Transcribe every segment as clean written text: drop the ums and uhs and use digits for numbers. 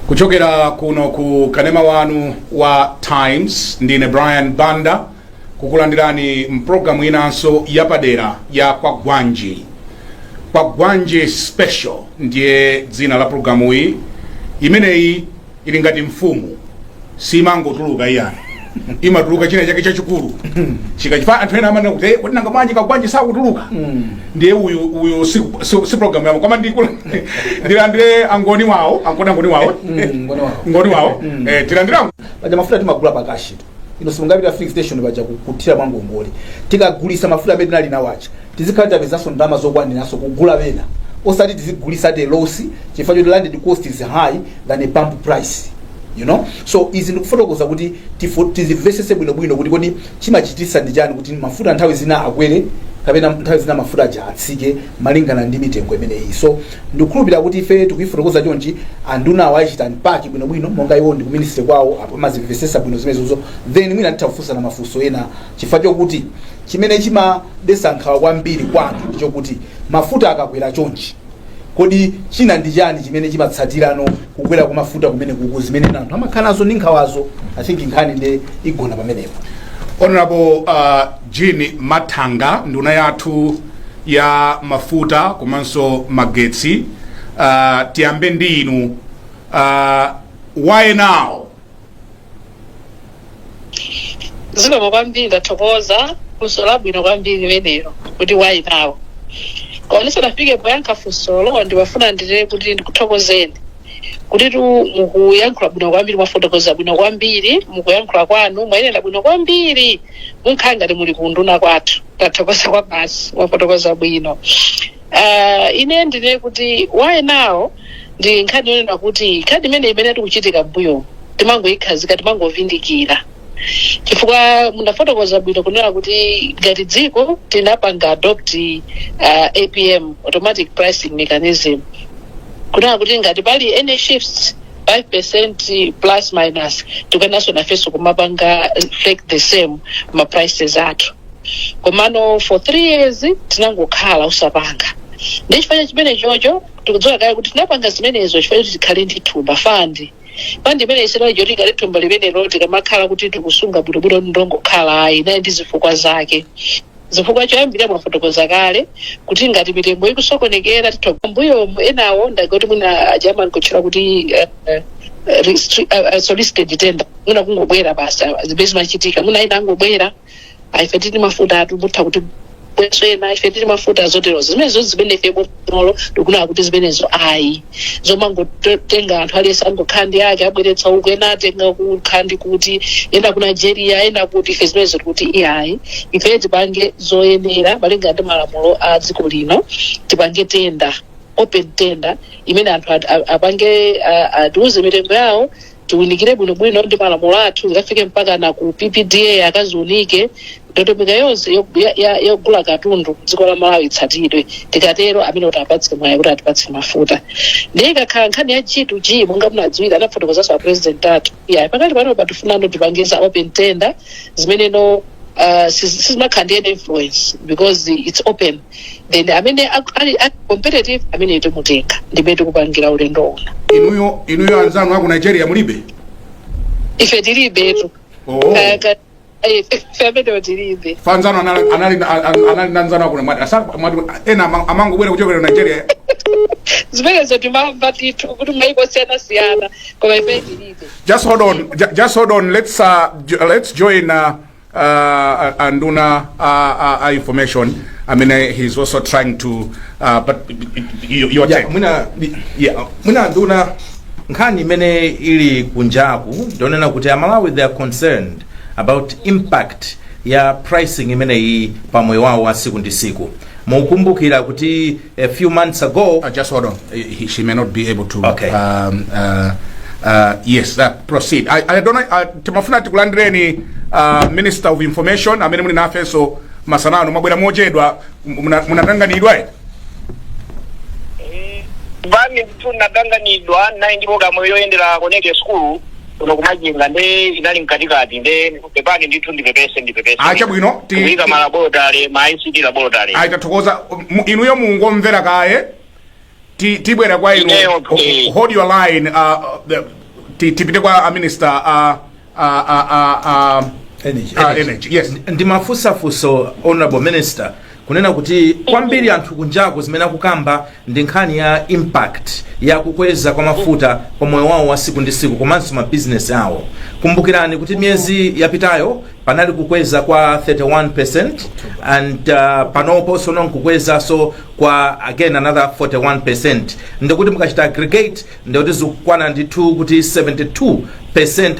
Kuchokera kuno ku kanema wanu wa Times, ndine Brian Banda kukulandirani mpulogalamu inanso yapadera ya Kwagwanji. Kwagwanji Special ndiye dzina la pulogalamu iyi. Imeneyi ili ngati mfumu, simangotuluka iyani, imatuluka china chake chachikulu chikachifa. Anthu ena amanena kuti, "Eh, kodi nanga bwanji Kwagwanji sakutuluka?" Ndiye uyu si program yamo, koma ndilandire angoni wawo, angoni wawo. Ngoni wawo. Ngoni wawo. Tilandire Paja mafuta timagula pa cash tu. Ino simungapita filling station paja kuthira mwa ngongole. Tikagulisa mafuta amene tinali nawo aja, tizikhala tapezanso ndalama zokwaniranso kugula pena, osati tizigulisa at a loss chifukwa choti landed cost is high than a pump price. So izi ndikufotokoza kuti tizimvesese bwinobwino kuti kodi chimachitisa ndi chani kuti mafuta nthawi zina akwere kapena nthawi zina mafuta aja atsike malingana ndi mitengo imeneyi. So ndikukhulupirira kuti ife tikuifotokoza chonchi, anduna awo ayichita mpaki bwinobwino, monga iwo ndi ku ministry kwawo amazimvesesa bwino zimenezozo. Then mwina titha kufunsana mafunso ena, chifukwa chokuti chimene chimadetsa nkhawa kwambiri kwa anthu ndi chokuti mafuta akakwera chonchi, kodi china ndi chani chimene chimatsatirano kukwera kwa mafuta kumene kuku, zimene anthu amakhala nazo ndi nkhawazo? I think nkhani nde igona pamenepo. Honorable Jean Mathanga, nduna yathu ya mafuta komanso magetsi, tiyambe ndi inu. Why now? Zikomo kwambiri, ndathokoza. Funso labwino kwambiri limenelo kuti why now. Koma ndisanafike poyankha funsolo, ndimafuna ndite kuti ndikuthokozeni kuti tu mukuyankhula bwino kwambiri, mwafotokoza bwino kwambiri mukuyankhula kwanu, mwayenera bwino kwambiri, munkhala ngati muli kunduna kwathu. Ndathokoza kwa basi, mwafotokoza bwino. Ine ndine kuti why now ndi nkhani yonena kuti nkhani imene tikuchitika mbuyo timangoyikhazika, timangovindikira, chifukwa munafotokoza bwino kunena kuti ngati dziko tinapanga adopt APM, automatic pricing mechanism, kunena kuti ngati pali any shifts 5% plus minus, tikuyenaso nafenso kumapanga reflect the same ma prices athu. Komano for 3 years tinangokhala usapanga. Ndi chifukwa chimene chocho tikudziwa kale kuti tinapanga zimenezo chifukwa choti tikhale ndi thumba, fund. Fund imene isinali choti ikale thumba limenelo tikamakhala kuti tikusunga bwinobwino, ndongokhala ayi, nayi ndi zifukwa zake. Zifukwa choyambira mwafotokoza kale kuti ngati mitengo ikusokonekera titha mbuyomu enawo ndagoti mwina agerman kutchula kuti solicited tender, mwina kungobwera basi, zimene zimachitika, mwina ina angobwera, ife tili mafuta atu mutha kuti bweso ena, ife tili mafuta zoterozo. Zimenezo zimene ife bolo tikunena kuti zimenezo ayi, zomangotenga anthu aliyense angokhala ndi ake, abweretsa uku, ena atenga kukhala ndi kuti ena ku Nigeria, ena kuti, ife zimenezo tikuti iyayi, ife tipange zoyenera malingana ndi malamulo a dziko lino. Tipange tender, open tender, imene anthu apange atiuze mitengo yawo, tiunikire bwinobwino ndi malamulo athu, zikafike mpaka na ku PPDA akaziunike. Ndondomeko yonse yogula katundu dziko la Malawi itsatidwe. Tikatero amene kuti apatse mwayi kuti atipatse mafuta. Ndiye ikakhala nkhani ya G2G, monga munadziwira, anafotokozanso a president athu, ya pakati pano patifunano tipangiza open tender zimeneno sizimakhala ndi any influence because it's open. Then amene ali competitive, amene timutenga, ndimene tikupangira ulendo uno. Inuyo anzanu aku Nigeria mulibe? Ife tilibetu. Oh. Ife amenewo tilibe. Fanzano anali nanzano aku mwati mwati ena amangobwera kuchokera ku Nigeria. Zimenezo timamva tithu kuti maiko osiyanasiyana, koma ife tilibe. Just hold on, just hold on. Let's join Anduna information. I mean, he's also trying to, but your Yeah, take. Mwina Yeah. mwina nduna, nkhani imene ili kunjaku ndionena kuti Amalawi, they are concerned about impact ya pricing imeneyi pa moyo wawo wa siku ndi siku. Mukumbukira kuti a few months ago Just hold on. She may not be able to. Okay. Yes, proceed. I don't know. Timafuna tikulandireni Minister of Information amene muli nafenso masanano. Mwabwera mochedwa, munatanganidwa eti? Bani ndithu natanganidwa nayi ndi programu yoyendera Connect School kuno kumajinga, nde inali mkatikati, nde pepani ndithu, ndipepese, ndipepese. Ah, chabwino. Kuyika ma laboratory, ma ICT laboratory. Ayi, tathokoza. Inuyo mungomvera kaye, tibwera kwa inu. Ineyo, okay. Hold your line. Tipite kwa a minister a a a a a Energy. A energy, yes. Ndimafunsafunso, honorable minister, kunena kuti kwambiri anthu kunjaku zimene akukamba ndi nkhani ya impact ya kukweza kwa mafuta pa moyo wawo wa siku ndi siku komanso mabizinesi awo. Kumbukirani kuti miyezi yapitayo panali kukweza kwa 31% and panopo sono nkukwezaso kwa again another 41%. Ndikuti mukachita aggregate, ndikuti zikukwana ndithu kuti 72%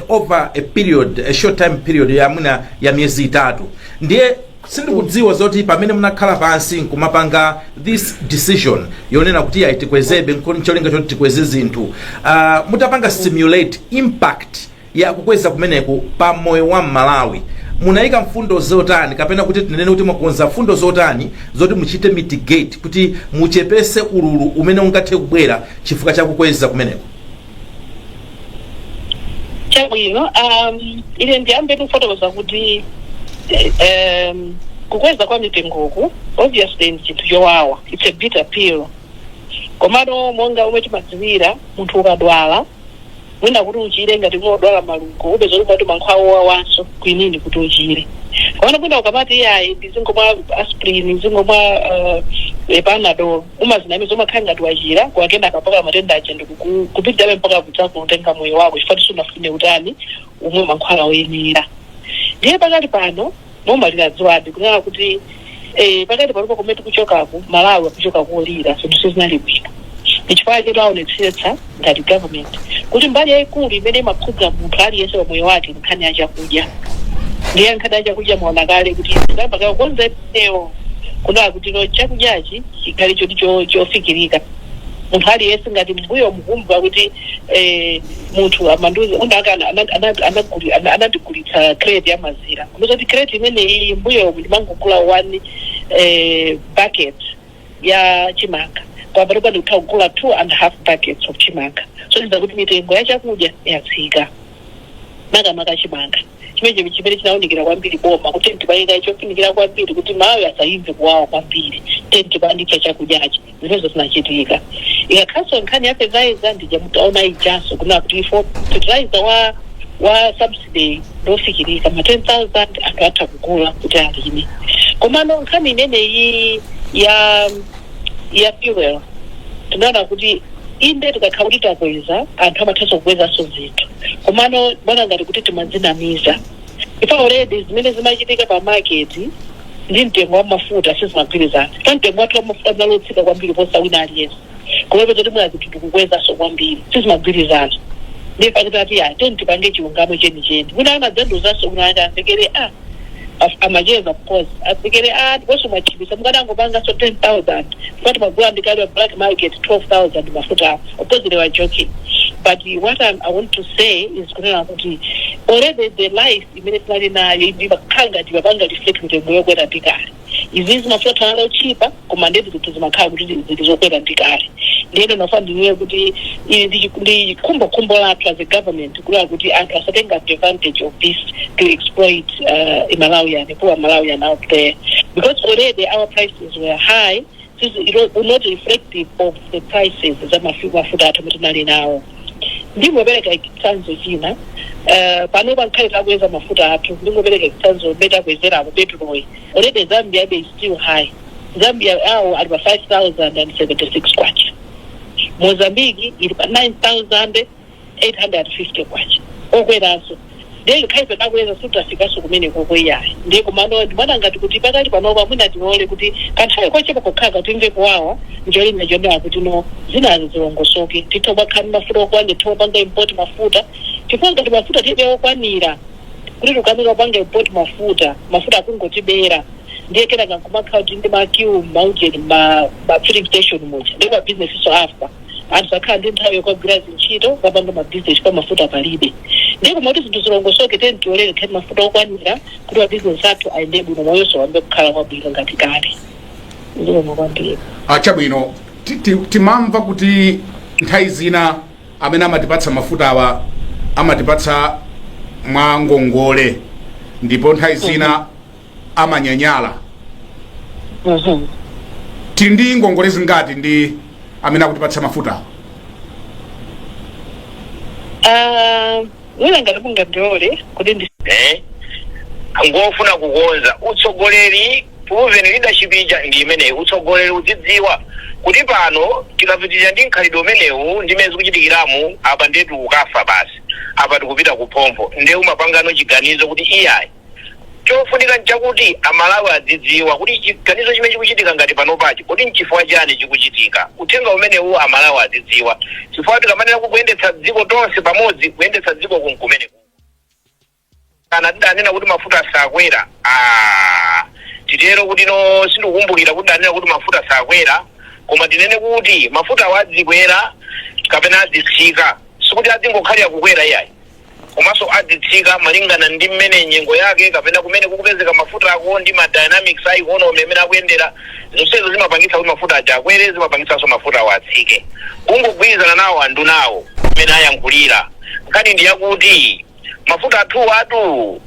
over a period, a short time period ya mwina ya miyezi 3. Ndiye sindikudziwa zoti pamene munakhala pansi nkumapanga this decision yonena kuti ayi, tikwezebe ncholinga choti tikweze zinthu, mutapanga simulate impact ya kukweza kumeneku pa moyo wa Mmalawi, munayika mfundo zotani, kapena kuti tinene kuti mwakonza mfundo zotani zoti muchite mitigate, kuti muchepese ululu umene ungathe kubwera chifukwa cha kukweza kumeneku? Chabwino, ine ndiyambe kufotokoza kuti kukweza kwa mitengoku obviously ndi chinthu chowawa, it's a bitter pill. Komano monga omwe timadziwira, munthu ukadwala, mwina kuti uchire, ngati unodwala malungo, upeza kuti umati mankhwala owawanso kwinini kuti uchire. Komano mwina ukamati, "Iyayi, ndizingomwa aspirin, ndizingomwa Panadol," umazinamiza, umakhala ngati wachira, kwakena mpaka matenda aja ndikupitirabe mpaka kudza kutenga moyo wako, chifukwa sunafune utani, umwe mankhwala oyenera. Ndiye pakati pano boma linadziwadi kunena kuti pakati panopa kumene tikuchokaku, Malawi akuchoka kolira, zinthu sizinali bwino. Ndichifukwa chetu aonetsetsa ngati government kuti mbali yayikulu imene imakhudza munthu aliyense pa moyo wake, nkhani ya chakudya. Ndiye nkhani ya chakudya, mwaona kale kuti kamba kakonza ineyo kunena kuti no, chakudyachi chikhale choti chofikirika munthu aliyense. Ngati mbuyo mukumva kuti munthu amanduza undaka anandigulitsa crate ya mazira, kuti crate imeneyi mbuyo ndimangogula one bucket ya chimanga, kwa panopa ndikutha kugula 2.5 buckets of chimanga. So ndiza kuti mitengo ya chakudya yatsika, makamaka chimanga chimene chimene chinaonekera kwambiri boma kuti ndipayika chofunikira kwambiri kuti Malawi asayimve kuwawa kwambiri, tentipanditsa chakudyachi. Zimenezo zinachitika. Ikakhaso nkhani ya fertilizer, ndija mutaona ijanso kunena kuti ifo fertilizer wa subsidy ndofikirika, ma 10,000 anthu atha kugula kuti alime. Komano nkhani imeneyi ya fuel, tinaona kuti inde, tikakhala kuti takweza, anthu amathanso kukwezanso zinthu. Komano bwana, ngati kuti timadzinamiza ife, already zimene zimachitika pa market ndi mtengo wa mafuta sizimagwirizana. Pa mtengo wathu wa mafuta unalotsika kwambiri posa wina aliyense, komwe kuti mwina zinthu tikukwezanso kwambiri, sizimagwirizana. Ndiye pakati ati ya teni tipange chilungamo chenicheni. Wina amadzanduzanso kuna ati amvekere a amacheza, of course, amvekere a ndiponso mwachipisa, mukanangopanganso 10,000 kuti magula ndikali wa black market 12,000 mafuta awo. Of course they were joking, but what I want to say is kunena kuti already the life imene tinali nayo imakhala ngati mapanga reflect mitengo yokwera ndikale. Izizi mafuta thanala ochipa, koma ndeti zinthu zimakhala kuti zili zokwera ndikale. Ndiyeno nafanirire kuti ili ndi khumbokhumbo lathu as a government kulira kuti anthu asatenga advantage of this to exploit Malawian, poor Malawian out there, because already our prices were high. This is not reflective of the prices za mafuta athu amene tinali nawo. Ndingopereka chitsanzo china. Pano pankhale takweza mafuta athu, ndingopereka chitsanzo mmene takwezerako petrol. Already Zambia ibe is still high. Zambia awo ali pa 5076 kwacha, Mozambique ili pa 9850 kwacha, okweranso. Ndiye ngakhale petakweza, sitafikanso kumene kokweyayi. Ndiye komano ndimwana ngati kuti pakali panopa mwina tilole kuti kanthawi kochepa kokhala katimve kuwawa, njolinga chonena kuti no, zinazo zilongosoke, titha kubakhala mafuta okwanira, titha kupanga import mafuta, chifukwa ngati mafuta tilibe okwanira kuti tikamira kupanga import mafuta, mafuta akungotibera. Ndiye kenaka nkumakhala kuti ndi ma queue maujeni ma filling station muja, ndiye ma business so afa, anthu sakhala ndi nthawi yokagwira zintchito, kapanga ma business pa mafuta palibe. Ndiye koma kuti zinthu zilongosoke, tiyeni tiolere khati mafuta okwanira kuti ma business athu ayende bwino, moyonso wambe kukhala kwabwino ngati kale. Zikomo kwambiri. Ah, chabwino. Timamva kuti nthawi zina amene amatipatsa mafuta awa amatipatsa mwa ngongole, ndipo nthawi zina amanyanyala. Tili ndi ngongole zingati ndi amene akutipatsa mafuta awa? Ah, mwina ngati mungandilole kuti ndi Ngofuna kukonza utsogoleri, proven leadership ija ndi imeneyi. Utsogoleri udzidziwa kuti pano tikapitirira ndi mkhalidwe umenewu, ndimene zikuchitikiramu apa, ndiye tikukafa basi, apa tikupita kuphompho. Ndiye umapangano chiganizo kuti iyayi, chofunika nchakuti Amalawi adzidziwa kuti chiganizo chimene chikuchitika ngati panopachi, kuti nchifukwa chani chikuchitika. Uthenga umenewu Amalawi adzidziwa, chifukwa tikamanena kuyendetsa dziko tonse pamodzi, kuyendetsa dziko kunkumene kana tidanena kuti mafuta sakwera. Ah, titero kuti no, sindikukumbukira kuti danena kuti mafuta sakwera, koma tinene kuti mafuta awo adzikwera kapena adzitsika, sikuti adzingokhalira kukwera iyayi, komanso adzitsika malingana ndi mmene nyengo yake kapena kumene kukupezeka mafuta ako ndi ma dynamics a economy amene akuyendera. Zonsezo zimapangitsa kuti mafuta aja akwere, zimapangitsanso mafuta awo atsike. Kungogwirizana nawo andunawo mmene ayankhulira, nkhani ndi yakuti mafuta athu atu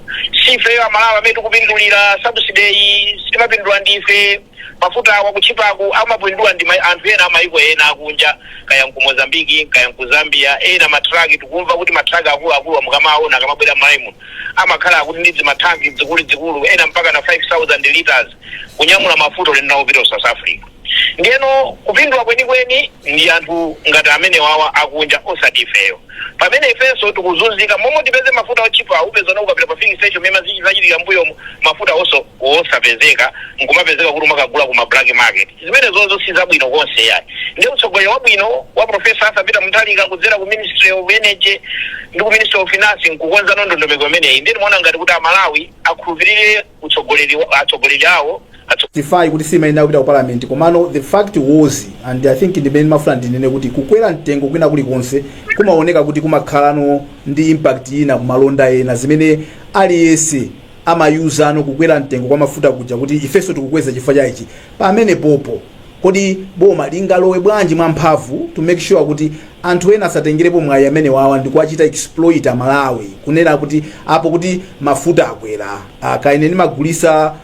sife Amalawi amene tikupindulira subsidy iyi, sitimapindula ndife. Mafuta awa kutchipaku amapindula ndi anthu ena amayiko ena akunja, kaya nku Mozambiki, kaya nku Zambia. Ena matraki, tikumva kuti matraki akuluakulu mukamaona akamabwera m'Malawi muno amakhala akuti ndi zimathanki zikuluzikulu, ena mpaka na 5000 liters, kunyamula mafuta ulendo nawo kupita ku South Africa. Ndiyeno kupindula kwenikweni ndi anthu ngati amene wawa akunja, osati ifeyo, pamene ifenso tikuzunzika momwe tipeze mafuta otchipa. Upeza ukapita pa filling station, mema zachitika mbuyomu, mafuta onso osapezeka, nkumapezeka kuti umakagula kuma black market. Zimene zozo si zabwino konse yayi. Ndiye utsogoleri wabwino wa Professor Arthur Peter Mutharika kudzera ku Ministry of Energy ndi ku Ministry of Finance nkukonza ndondomeko imeneyi. Ndiye timaona ngati kuti Amalawi akhulupirire utsogoleri atsogoleri awo justify kuti simayenera kupita ku parliament. Komano the fact was, and I think ndimene mafuna ndinene, kuti kukwera mtengo kwina kulikonse kumaoneka kuti kumakhalano ndi impact ina kumalonda ena zimene aliyense amayuzano. Kukwera mtengo kwa mafuta kuja kuti ifenso tikukweza chifukwa cha ichi, pamene popo kodi boma lingalowe bwanji mwamphamvu to make sure kuti anthu ena asatengerepo mwayi amene wawa ndi kuwachita exploit Amalawi, kunena kuti apo kuti mafuta akwera, kaine ndimagulisa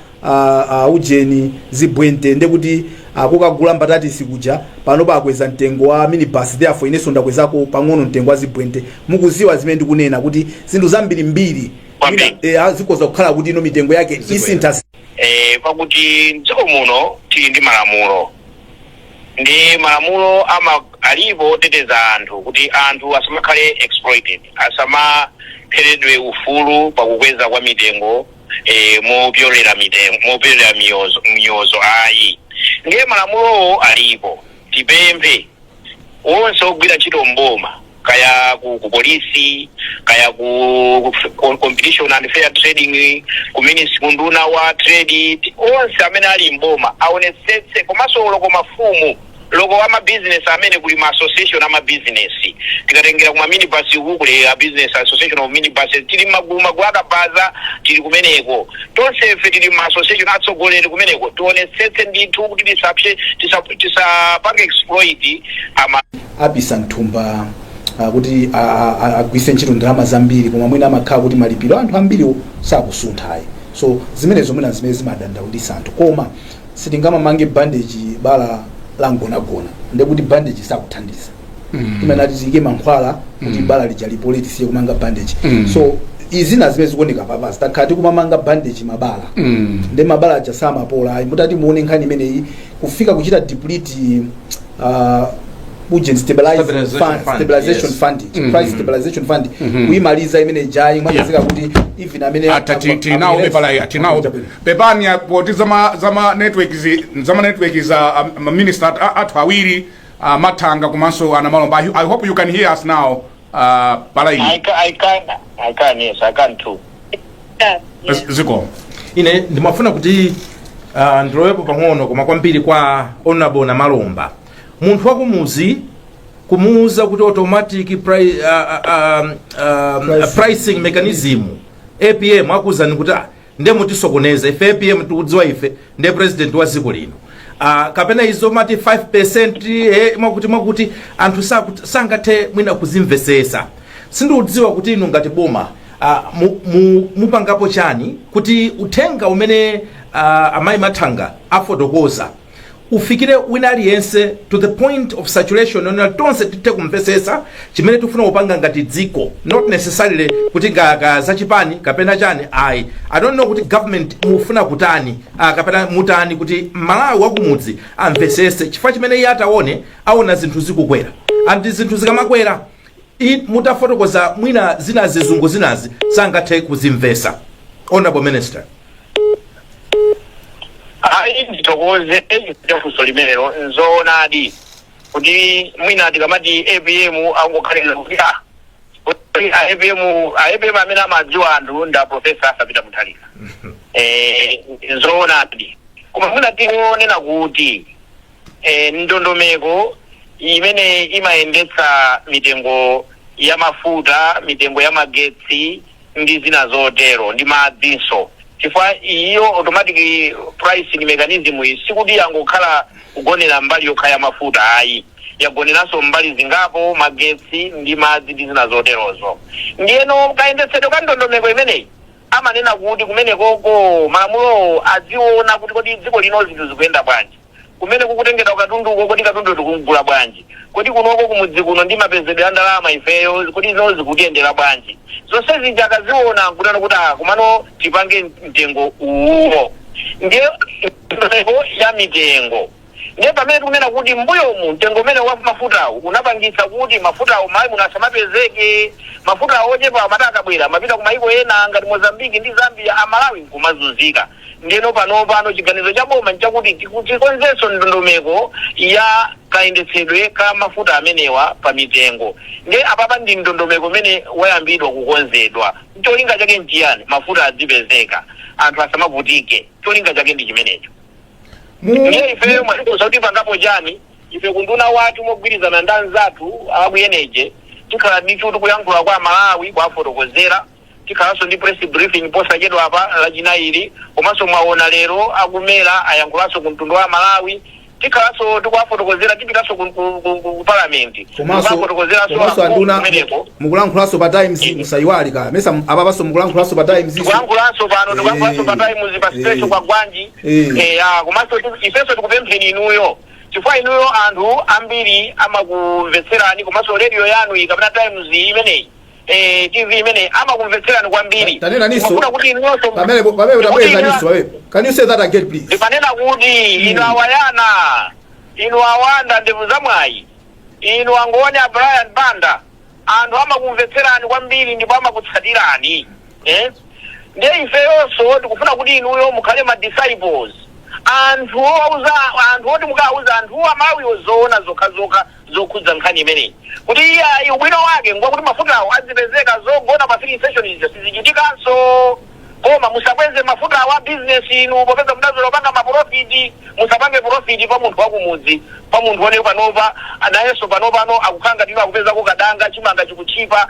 ujeni zibwente, ndekuti kukagula mbatatisi kuja pano pakweza mtengo wa minibus, therefore inenso ndakwezako pang'ono mtengo wa zibwente? Mukuziwa zimene ndikunena, kuti zinthu zambirimbiri Kwambiri. Zikhoza kukhala kuti ino mitengo yake isintha. Pakuti mdziko muno tili ndi malamulo, ndi malamulo ama alipo oteteza anthu kuti anthu asamakhale exploited, asamapheredwe ufulu pakukweza kwa mitengo mopyolera mitengo, mopyolera miyozo ayi. Ndiye malamulowo alipo. Tipemphe onse ogwira ntchito mboma, kaya ku polisi, kaya ku Competition and Fair Trading, ku ministry, ku nduna wa trade, onse amene ali mboma aonetsetse, komanso loko mafumu, loko ama business amene kuli ma association ama business. Tikatengera kuma minibus uku kuli a business association of minibus, tili magulu magulu akabaza, tili kumeneko tonse ife tili ma association, atsogoleri kumeneko tionetsetse ndithu kuti tisapse tisapange exploit ama Apisa mthumba kuti agwiritse ntchito ndalama zambiri, koma mwina amakhala kuti malipiro anthu ambiriwo sakusunthayi. So zimenezo mwina zimene zimadandaulitsa anthu, koma sitingamamange bandage bala langonagona, ndekuti bandage sakuthandiza. Timene tiyike mankhwala kuti bala lija lipole, tisiye kumanga bandage. So izina zimene zikuoneka papazi, takhala tikumamanga bandage mabala, ndi mabala aja samapola ayi. Mutati muone nkhani imeneyi kufika kuchita deplete ujeni stabilize Stabilization fund, fund, stabilization yes. fund, price stabilization fund, kuyimaliza imene jayi mwapezeka kuti even amene Ata tinawo pepala, tinawo pepani poti zama network zama network za minister athu awiri, Mathanga komanso Anamalomba. I hope you can hear us now pala iyi. I can, yes, I can too. Yeah. Ziko Ine ndimafuna kuti ndilowepo pang'ono, koma kwambiri kwa Honorable Namalomba. Munthu wakumuzi kumuuza kuti automatic pricing mechanism, APM, akuwuzani kuti ah, nde mutisokoneza ife, APM tikudziwa ife, ndiye president wa dziko lino, kapena izo mati 5%, mwakuti mwakuti anthu sangathe mwina kuzimvesesa. Sindikudziwa kuti inu ngati boma mupangapo chani kuti uthenga umene amayi Mathanga afotokoza. Ufikire wina aliyense to the point of saturation, onena tonse tithe kumvesesa chimene tikufuna kupanga ngati dziko, not necessarily kuti ka zachipani kapena chani ayi. I don't know kuti government mufuna kutani, kapena mutani kuti Malawi wakumudzi amvesese, chifukwa chimene iye ataone, aona zinthu zikukwera, and zinthu zikamakwera, mutafotokoza mwina zina zizungu zinazi sangathe kuzimvesa, Honorable Minister. Ayi, ndithokoze chafunso limenelo. Nzoonadi kuti mwina tikamati APM angokhalira kuti kuti a APM, a APM amene amadziwa anthu nda Professor Arthur Peter Mutharika. Nzoonadi, koma mwina tingonena kuti ndondomeko imene imayendetsa mitengo ya mafuta, mitengo ya magetsi ndi zina zotero, ndi madzinso, chifukwa iyo automatic pricing mechanism iyi sikuti yangokhala kugonera mbali yokha ya mafuta ayi, yagoneranso mbali zingapo, magetsi ndi madzi ndi zina zoterozo. Ndiyeno kayendetsedwe ka ndondomeko imeneyi amanena kuti kumenekoko malamulo aziona kuti kodi dziko lino zinthu zikuyenda bwanji, kumene kukutengedwa katunduko, kodi katundu tikugula bwanji, kodi kunoko kumudzi kuno ndi mapezedwe a ndalama ifeyo, kodi zino zikutiyendera bwanji. Zonse zija akaziona nkutano kuti kumano tipange mtengo uwo. Ndiye ndondomeko ya mitengo. Ndiye pamene tikunena kuti mbuyomu mtengo umene wa mafutawu unapangitsa kuti mafutawo mayi muno asamapezeke, mafuta ochepa amati akabwera amapita ku mayiko ena ngati Mozambiki ndi Zambia, Amalawi nkumazunzika. Ndiyeno pano chiganizo cha boma nchakuti tikonzenso ndondomeko ya kayendetsedwe ka mafuta amenewa pa mitengo. Ndiye apapa ndi ndondomeko imene wayambidwa kukonzedwa. Cholinga chake nchiyani? Mafuta adzipezeka, anthu asamavutike. Cholinga chake ndi chimenecho. Ndiye ifeyo mwatifunsa kuti pangapo chani. Ife kunduna wathu, mogwirizana ndi anzathu aku Energy, tikhala ndithu tikuyankhula kwa Malawi, kuwafotokozera. Tikhalanso ndi press briefing posachedwa apa Lachinayiri. Komanso mwaona lero akumera ayankhulanso ku mtundu wa Malawi. Tikhalanso tikuwafotokozera, tipitanso ku parliament Komanso tikuwafotokozeranso komanso akulu anduna kumeneko. Mukulankhulaso pa Times, musayiwali ka mesa apapanso mukulankhulaso pa Times. Tikuyankhulanso pano, tikuyankhulanso pa Times pa special kwa Gwanji. Komanso ifenso tikupempheni inuyo, chifukwa inuyo anthu ambiri amakumvetserani, komanso radio yanu iyi kapena Times imeneyi, TV imeneyi, amakumvetserani kwambiri. Tanena niso. Timafuna kuti inuyonso Pamene kuti tabweza inuyo- niso pamene. Can you say that again, please? Ndimanena kuti inu awayana, inu awanda ndevu zamwayi, inu angoni a Brian Banda, anthu amakumvetserani kwambiri ndipo amakutsatirani, eh? Ndiye ifeyonso tikufuna kuti inuyo mukhale ma disciples, anthu owauza anthu, oti mukawauza anthu Amalawiwo zoona zokhazokha zokhudza nkhani imeneyi, kuti iyayi, ubwino wake ngwakuti mafutawo azipezeka, zogona pa filling station izo sizichitikanso, koma musakweze mafutawo a business inu, popeza mudazola kupanga ma profit. Musapange profit pa munthu wakumudzi, pa munthu wone panopa nayenso panopano akukhala ngati ino akupezako kadanga, chimanga chikuchipa,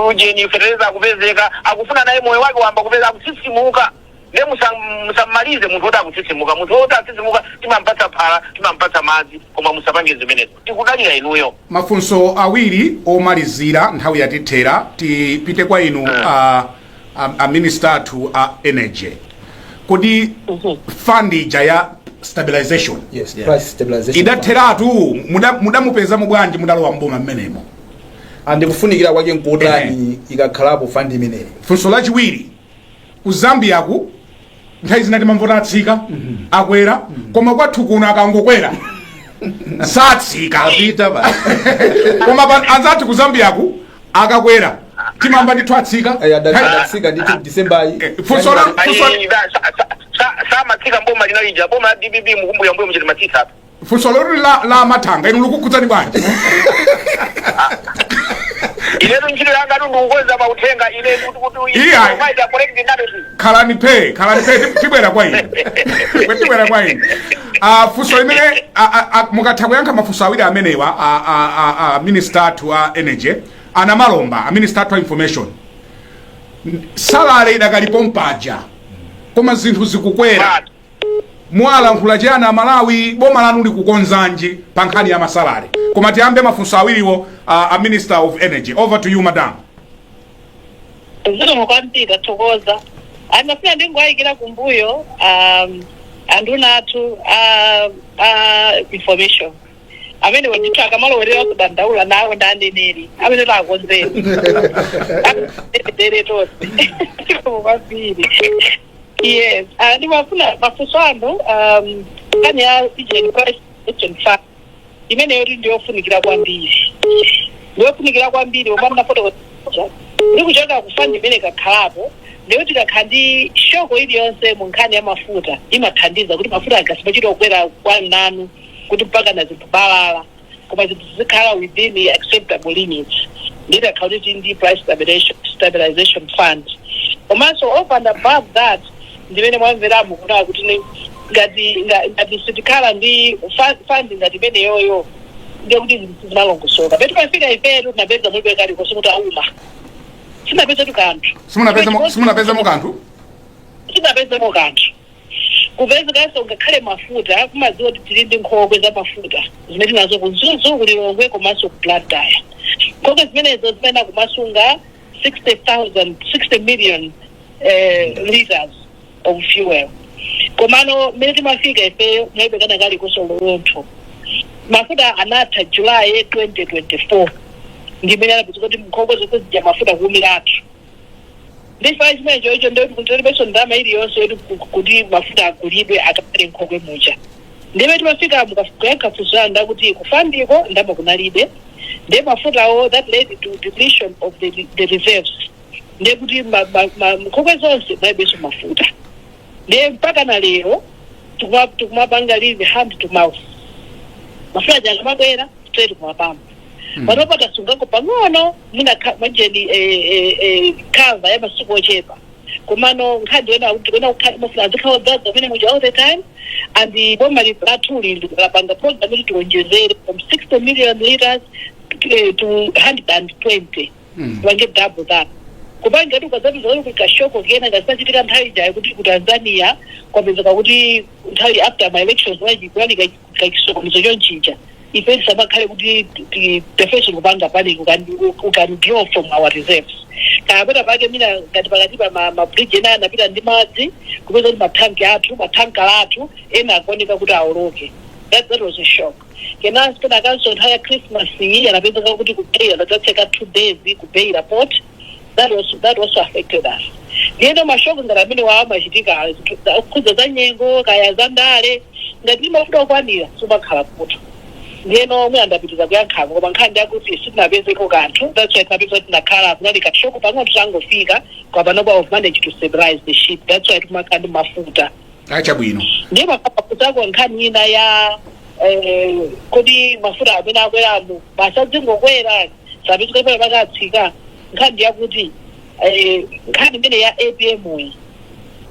ujeni fetereza akupezeka, akufuna naye moyo wake wamba kupeza, akutsitsimuka. Ndiye musamalize munthu woti akutsitsimuka. Munthu woti akutsitsimuka timampatsa phala, timampatsa madzi, koma musapange zimenezo. Tikudalira inuyo. Mafunso awiri omalizira, nthawi yatithera. Tipite kwa inu a minister athu a Energy. Kodi fund ija ya stabilization Yes, price stabilization. idatheratu? Mudamupeza mubwanji mudalowa mboma mmenemo? Andikufunikira kwake nkotani ikakhalapo fund imeneyi? Funso lachiwiri, ku Zambiaku nthawi zina timamvota atsika, akwera, koma kwathu kuno akangokwera satsika. Apita basi. Koma anzathu ku Zambiaku akakwera timamva ndithu atsika. Adatsika ndithu December. Funso Ayi, samatsika mboma linalija, boma la DPP, mukumbuya mbuyo muchiti matsitsa. Funso loti la mathanga inu likukhudzani bwanji? Inetu ntchito yanga tu ndikukonza mauthenga ine kuti Iya. provide a correct narrative. Khalani phe, khalani phe, tibwera kwa inu, tibwera kwa inu. Funso limene mukatha kuyankha mafunso awiri amenewa, a minister athu a Energy, ana Malomba, a minister athu a Information, salary idakalipo mpaja, koma zinthu zikukwera. Mwalankhula chiyani Amalawi? Boma lanu likukonzanji pa nkhani ya ma salary? Koma tiyambe mafunso awiriwo, a Minister of Energy. Over to you, madam. Zikomo kwambiri, tathokoza. Andafuna ndingoyikira kumbuyo Anduna athu a information amene wandithu akamalowerera kudandaula nawo ndi aneneri amene takonzera tere tonse kwambiri. Yes, ndimafuna mafunso anu, nkhani ya Pigeon Price Fund imeneyo kuti ndiyofunikira kwambiri, ndiyofunikira kwambiri. Omwe mnafotokoza ndi kuchoka ku fund imene kakhalapo, ndiyo tikakhala ndi shock iliyonse mu nkhani ya mafuta, imathandiza kuti mafuta agasipachita kukwera kwa nanu kuti mpaka na zinthu balala, koma zinthu zikhala within the acceptable limits. Nditakhala kuti ndi price stabilization fund. Komanso over and above that, ndimene mwamveramu kunaa kuti ngati sitikhala ndi fund ngati imeneyoyo, ndiye kuti zinthu zimalongosoka. Petu pafika ifetu tinapeza mulibe kalikonse kuti auma, sinapeza kanthu. Simunapezemo kanthu? Sinapezemo kanthu. Kupezekanso ngakhale mafuta, kumadziwa kuti tili ndi nkhokwe za mafuta zimene tinazo ku Mzuzu, ku Lilongwe komanso ku Blantyre. Nkhokwe zimenezo zimene kumasunga 60,000, 60 million liters of fuel, komano mmene timafika ifeyo mulibe kana kalikonso lontho. Mafuta anatha July 2024, ndimene anapeza kuti nkhokwe zonse zija mafuta kuumiratu. Ndifa chimene choicho ndoti kuti tilibenso ndalama iliyonse yoti kuti mafuta agulidwe akakhale nkhokwe muja. Ndiye timafika mukakuyankha funso anu ndakuti ku fundiko ndalama kunalibe, ndiye mafutawo, that led to depletion of the reserves. Ndiye kuti nkhokwe zonse munalibenso mafuta. Ndiye mpaka na lero tikumapanga live hand to mouth. Mafuta aja akamabwera straight kumapamba. Panopa tasungako pang'ono mwina majeni cover ya masiku ochepa, komano nkhani yona kuti tikuyena kukhala mafuta azikhala odzaza amene muja all the time. And boma lathuli lapanga program kuti tiwonjezere from 60 million liters to 120, tipange double that, kupanga ngati ukadzapeza kuti ka shock kena ngasimachitika nthawi ijayo kuti ku Tanzania kwapezeka kuti nthawi after ma elections kunali kachisokonezo chonchija, ife tisamakhale kuti tefeso kupanga panic. We can draw from our reserves. Kapena pake mina ngati pakati pa ma bridge ena anapita ndi madzi, kupeza kuti mathanki athu, mathankala athu ena akuoneka kuti awoloke. That was a shock. Kenanso penakanso nthawi ya Christmas iyi anapezeka kuti ku Beira adzatseka 2 days ku Beira port. That also affected us. Ndiyeno ma shock ngati amene wawo amachitika khudza za nyengo kaya za ndale, ngati mafuta okwanira sumakhala kuto. Ndiyeno omwe andapitiza kuyankhako, koma nkhani ndiyakuti sitinapezeko kanthu. That's why tinapeza kuti tinakhala kunali ka shock pang'ono titangofika, kwa panopa we've managed to stabilize the ship. That's why timakhala ndi mafuta. Achabwino. Ndiye mapapuzako nkhani ina ya kodi mafuta amene akweramu basadzingokwera sapezeka pale pakatsika. Nkhani yakuti nkhani imene ya APM iyi,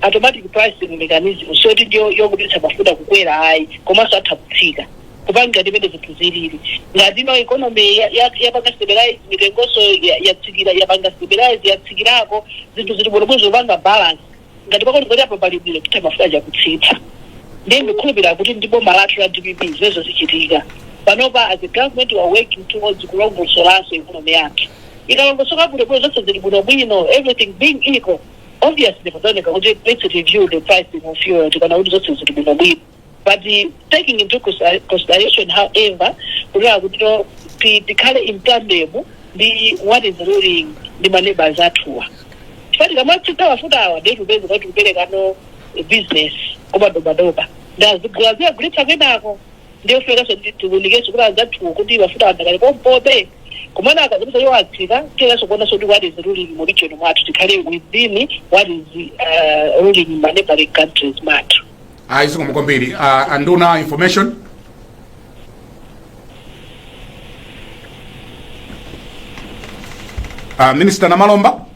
automatic pricing mechanism, soti ndiyo yokupitsa mafuta kukwera ayi, komanso atha kutsika kupanga ndimene zinthu zilili. Ngati ino economy yapanga stabilize, mitengonso yatsikira, yapanga stabilize, yatsikirako, zinthu zili bwinobwino, zopanga balance, ngati pakoti kuti apa pali bwino, kutha mafuta ajakutsitsa. Ndiye ndikhulupirira kuti ndi boma lathu la DPP zimenezo zichitika. Panopa as a government we are working towards kulongosolanso economy yathu. Ikalongosoka bwinobwino, zonse zili bwinobwino, everything being equal, obviously pazaoneka kuti let's review the pricing of fuel tikaona kuti zonse zili bwinobwino. But taking into consideration, however, kunena kuti no tikhale in tandem ndi what is ruling ndi ma neighbors athuwa, chifukwa tikamatsitsa mafuta awa, ndiye tipeze kuti kuperekano business komadobadoba ndazigula ziyagulitsa kenako. Ndiye kufunekanso tiwunikenso kuti anzathuwo kuti mafuta andakali pompobe, komana akazapeza iwo atsika, tiyenanso kuonanso kuti what is ruling mu region mwathu, tikhale within what is ruling in ma neighboring countries mwathu. Ayi, zikomo kwambiri. Anduna information. Minister Namalomba.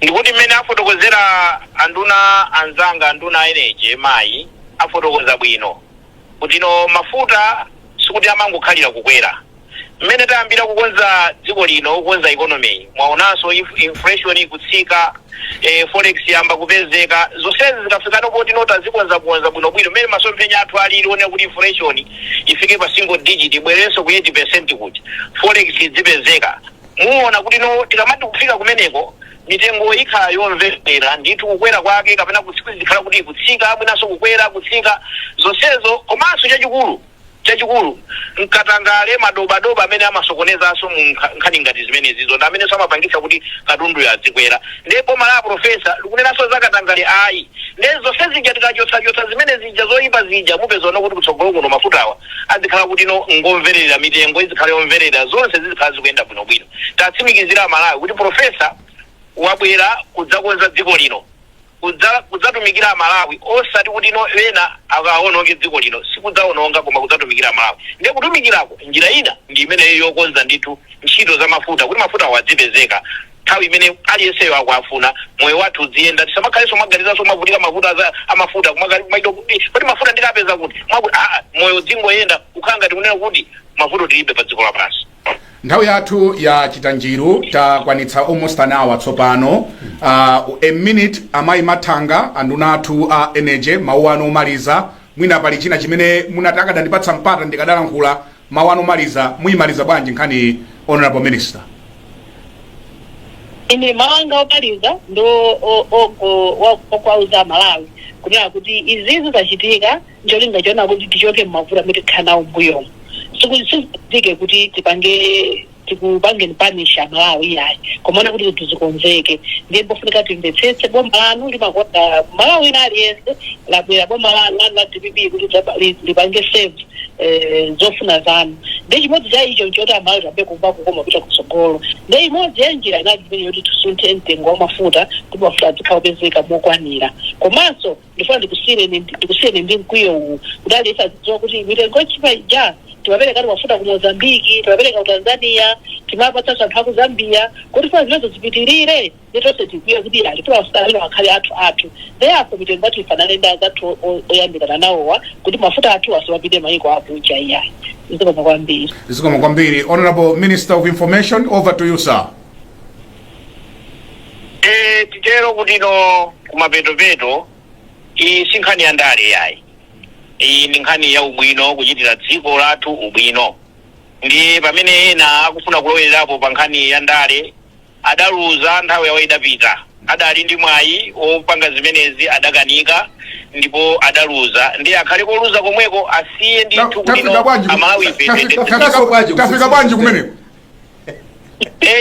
Ndikuti mmene afotokozera anduna anzanga, anduna energy mayi afotokoza bwino kuti no mafuta sikuti amangokhalira kukwera. Mmene tayambira kukonza dziko lino, kukonza economy, mwaonanso inflation ikutsika, forex yamba kupezeka. Zonsezi zikafikano poti no tazikonzakonza bwinobwino mmene masomphenya athu alili onera kuti inflation ifike pa single digit, ibwerenso ku 8% kuti forex idzipezeka, muona kuti no tikamati kufika kumeneko Mitengo ikhala yomverera ndithu, kukwera kwake kapena kutsika, kuti kutsika, mwinanso kukwera, kutsika, zonsezo. Komanso chachikulu, chachikulu, mkatangale, madobadoba amene amasokonezanso mu nkhani ngati zimenezizo ndi amenenso amapangitsa kuti katunduyo azikwera. Ndiye boma la profesa likunenanso za katangale ayi. Ndiye zonse zija tikachotsachotsa zimene zija zoyipa zija, mupeza kuti kutsogolo kuno mafutawa azikhala kuti no ngomverera, mitengo izikhala yomverera, zonse zizikhala zikuyenda bwinobwino. Tatsimikizira Amalawi kuti profesa wabwera kudzakonza dziko lino, kudzatumikira Amalawi, osati kuti no ena akaononge dziko lino. Sikudzaononga, koma kudzatumikira Amalawi. Ndiye kutumikirako njira ina ndi imeneyo yokonza ndithu ntchito za mafuta, kuti mafuta awadzipezeka nthawi imene aliyenseyo akuafuna, moyo wathu uziyenda, tisamakhalenso mwaganizanso mwavutika mafuta amafuta kumaita kuti mafuta ndikapeza kuti mwakuti aa, moyo udzingoyenda, kukhala ngati kunena kuti mavuto tilibe pa dziko lapansi. Nthawi yathu ya chitanjiru, takwanitsa almost an hour tsopano. A minute, amayi Mathanga, anduna athu a energy, mawu anu omaliza. Mwina pali china chimene munati akadandipatsa mpata ndikadalankhula. Mawu anu omaliza, muyimaliza bwanji nkhani, honorable minister? Ine mawu anga omaliza ndo okwauza Malawi kunena kuti izizi zachitika ncholinga choona kuti tichoke mmavuto amene tikhala nawo mbuyomu. Sikuchitike kuti tipange tikupangeni punish Amalawi, iyayi, komaona kuti zinthu zikonzeke. Ndiye pofunika timvetsetse, boma lanu limakonda Malawi ina aliyense. Labwera boma lanu la DPP kuti lipange serve zofuna zanu. Ndi chimodzi cha icho nchoti Amalawi tambe kumva kukoma kupita kutsogolo. Ndi imodzi ya njira inali imene yoti tisunthe mtengo wa mafuta, kuti mafuta azikhala opezeka mokwanira. Komanso ndifuna ndikusiyeni ndi mkwiyo uwu, kuti aliyense azidziwa kuti mitengo yochipa ija timapereka mafuta ku Mozambiki, timapereka ku Tanzania, timapatsanso anthu aku Zambia. Kuti funa zimenezo zipitirire, nditonse tikwiye kuti ali funa mafuta amene akhale athu athu. Therefore mitengo yathu ifanane ndi azathu oyandikana nawowa, kuti mafuta athu asawapite mayiko akunja iyayi. Zikomo kwambiri. Zikomo kwambiri. Honorable Minister of Information, over to you, sir. Titero kuti no kumapetopeto, iyi si nkhani ya ndale yayi, iyi ndi nkhani ya ubwino, kuchitira dziko lathu ubwino. Ndi pamene ena akufuna kulowerapo pa nkhani ya ndale, adaluza nthawi yawo idapita. Adali ndi mwayi wopanga zimenezi, adakanika ndipo adaluza. Ndi akhale koluza komweko, asiye ndithu kuti Tafika no bwanji Amalawi ife Tafika bwanji kumeneko?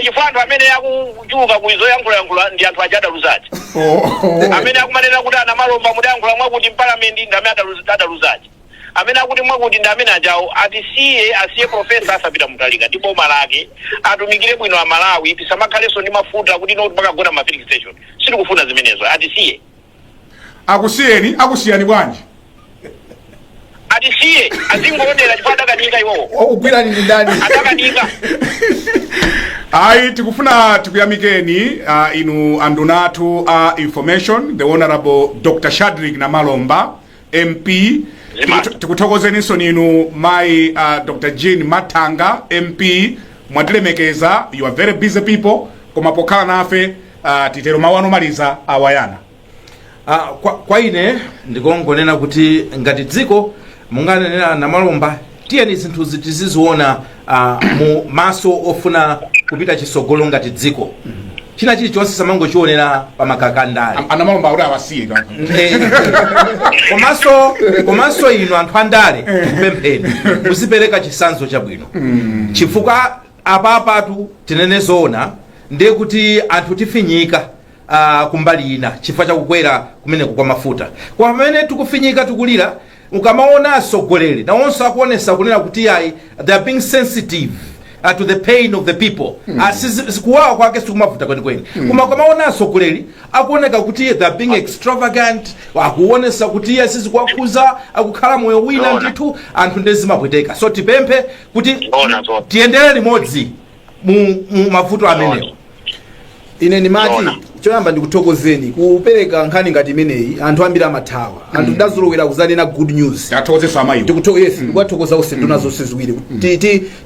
Chifukwa anthu amene akuchuluka kuizoyankhulayankhula ndi anthu aja adaluzaji. Oh. Amene akumanena kuti anamalomba mudayankhula mwakuti mpalamenti ndi amene adaluzaji. Amene akuti mwakuti ndi amene ajawo. Atisiye, asiye profesa asapita Mutharika ndi boma lake, atumikire bwino Amalawi. Tisamakhalenso ndi mafuta kuti no pakagona ma filling station, sitikufuna zimenezo, atisiye. Akusiyeni, akusiyani bwanji? Atisiye azingoonera, chifukwa adakanika iwowo. Ugwirani ndi ndani? Adakanika. Ayi, tikufuna tikuyamikeni inu anduna athu a information, the Honorable Dr Shadrick Namalomba MP. Zimata. Tikuthokozeninso inu mayi Dr Jean Mathanga MP. Mwatilemekeza, you are very busy people, koma pokhala nafe, titero mawu anu omaliza, awayana. Kwa ine ndikongonena kuti ngati dziko, munganenera Namalomba, tiyeni zinthuzi tiziziona mu maso ofuna kupita chisogolo ngati dziko. China chilichonse samangochionera pamakakandale. Anamalomba akuti awasiye ka. Komanso inu anthu andale, kupempheni muzipereka chisanzo chabwino, chifukwa apapatu tinene zoona, ndiye kuti anthu tifinyika kumbali ina chifukwa chakukwera kumeneko kwa mafuta. Koma pamene tikufinyika, tikulira, ukamaona atsogoleri nawonso akuonesa kunena kuti ayi, they are being sensitive to the pain of the people. Kuwawa kwake sikumavuta kwenikweni, koma ukamaona atsogoleri akuoneka kuti they are being extravagant, akuonesa kuti iye sizikuwakhuza, akukhala moyo wina, Zoona. ndithu anthu ndezimapweteka. So tipemphe kuti Zoona, zoona. tiyendere limodzi mu mavuto amenewo. Ine ndimati Zoona. choyamba ndikuthokozeni kupereka nkhani ngati imeneyi. Anthu ambiri amathawa, anthu ndazolowera kuzanena good news. Tathokozeso amayiwo. Yes, ndikuwathokoza onse, nduna zonse ziwiri.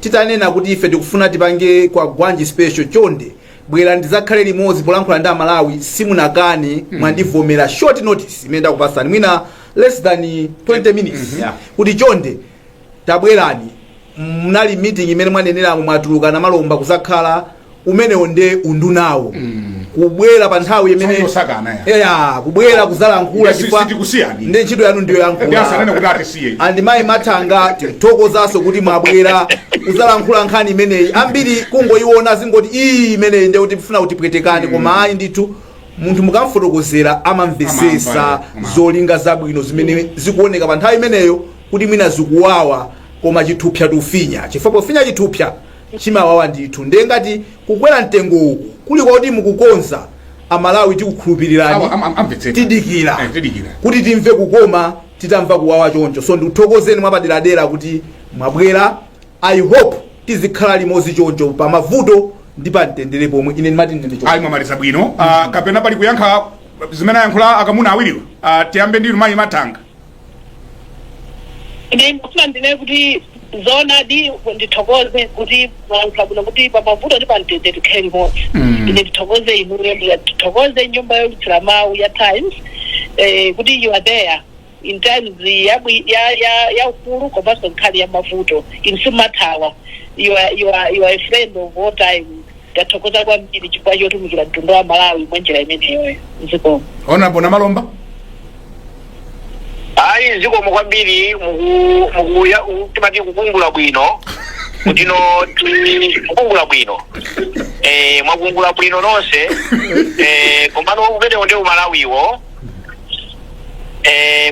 Titanena kuti ife tikufuna tipange kwa Gwanji special, chonde bwera ndizakhale limodzi polankhula ndi Amalawi, simunakane, mwandivomera short notice imene ndakupasani, mwina less than 20 minutes, kuti chonde tabwerani. Mnali meeting imene mwaneneramo, mwatuluka Namalomba kuzakhala umenewo nde undunawo. Kubwera pa nthawi imene Yosakana ya. Ya, kubwera kuzalankhula. Yes, sitikusiyani. Ndi ntchito yanu ndiyo Ndi asanene yankhula. Kuti atisiye. And mayi Mathanga, tikuthokozanso kuti mwabwera kuzalankhula nkhani imeneyi. Ambiri kungoiona zingoti iyi imeneyi ndiye kuti kufuna kuti pwetekani, koma ayi ndithu, munthu mukamfotokozera amamvesesa. Amamva, amamva. Zolinga zabwino zimene zikuoneka pa nthawi imeneyo kuti mwina zikuwawa, koma chithupsa tufinya, chifukwa pofinya chithupsa chimawawa ndithu. Ndiye ngati kukwera mtengo uku kuli kwakuti mukukonza, Amalawi tikukhulupirirani. Amvetsetsa. Tidikira. Tidikira. Kuti timve kukoma titamva kuwawa choncho. So ndikuthokozeni mwapaderadera kuti mwabwera. I hope tizikhala limodzi choncho pa mavuto ndi pa mtendere pomwe. Ine ndimati ndine choncho. Ayi, mwamaliza bwino. Kapena pali kuyankha zimene ayankhula akamuna awiriwa? Tiyambe ndinu, mayi Mathanga. Ine ndikufuna ndine kuti zoonadi ndithokoze kuti mwalankhula bwino kuti pamavuto ndi pamtendere tikhale limodzi. Ine ndithokoze inuyo, ndithokoze nyumba yolutsira mawu ya Times kuti you are there in times ya ufulu komanso nkhani ya mavuto. Inu simumathawa. You are a friend of all time. Ndathokoza kwambiri chifukwa chotumikira mtundu wa Malawi mwa njira imeneyoyo. Zikomo. Honorable Namalomba. Ayi, zikomo kwambiri. Timati kukungula bwino kutino kukungula bwino, mwakungula bwino nonse, komano umenewo ndi Umalawiwo.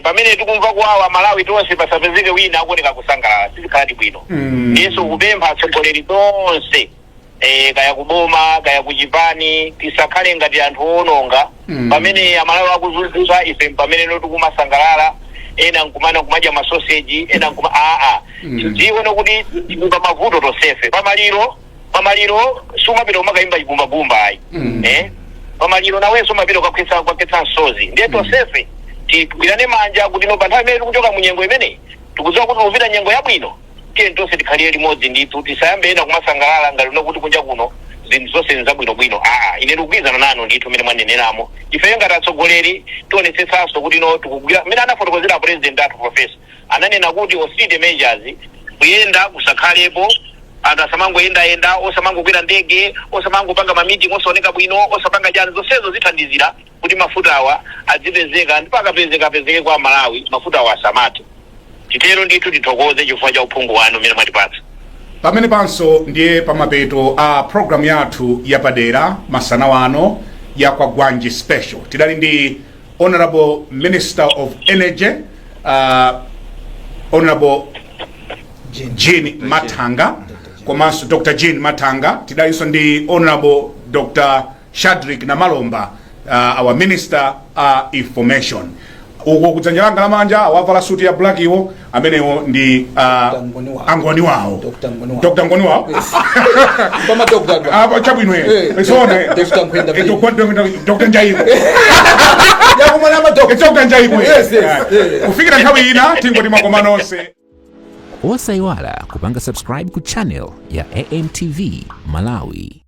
Pamene tikumva kuwawa Malawi tonse, pasapezeke wina akuoneka kusangalala, sizikhaladi bwino. Ndiyenso kupempha atsogoleri tonse, kaya kuboma kaya kuchipani, tisakhale ngati anthu owononga. Pamene Amalawi akuzunzika, ife pamene no tikumasangalala, ena nkumana kumadya masoseji, ena nkuma aa. Tidziwe kuti tili pa mavuto tonsefe. Pamaliro sumapita kumakayimba chigumbagumba, ayi. Pamaliro nawenso umapita kukakhetsa msozi. Ndiye tonsefe tigwirane manja kuti no pa nthawi imene tikuchoka mu nyengo imeneyi, tikudziwa kuti tikupita nyengo yabwino. Tiye tonse tikhalire limodzi ndithu, tisayambe ena kumasangalala ngati uno kuti kunja kuno zinthu zonse nzabwinobwino. Aa, ine ndikugwirizana nanu ndithu mmene mwaneneramo. Ifeyo ngati atsogoleri tionetsetsanso kuti no tikugwira mmene anafotokozera President athu. Professor ananena kuti austerity measures, kuyenda kusakhalepo, anthu asamangoyendayenda, osamangokwera ndege, osamangopanga ma meeting osaoneka bwino, osapanga chani. Zonsezo zithandizira kuti mafuta awa adzipezeka, ndipo akapezeka apezeke kwa Malawi, mafuta awa asamate. Titero ndithu. Tithokoze chifukwa cha uphungu wanu umene mwatipatsa. Pamene panso ndiye pamapeto a programu yathu yapadera masana wano ya Kwagwanji Special. Tidali ndi Honorable Minister of Energy, Honorable Jean Mathanga, komanso Dr Jean Mathanga. Tidalinso ndi Honorable Dr Shadrick Namalomba, our Minister Information. Uko kudzanja langa lamanja, awavala suti ya black iwo amenewo ndi Dr. Ngoni wawo. Angoni wawo. Dr. Ngoni wawo. Dr. Ngoni wawo. Pama Dr. Apa chabwino. Eh, Sone. Dr. Nkwenda. Dr. Njaiko. Yakumana ma Dr. Dr. Njaiko. Yes. Kufikira nthawi ina, tingoti makoma nonse. Osayiwala kupanga subscribe ku channel ya AMTV Malawi.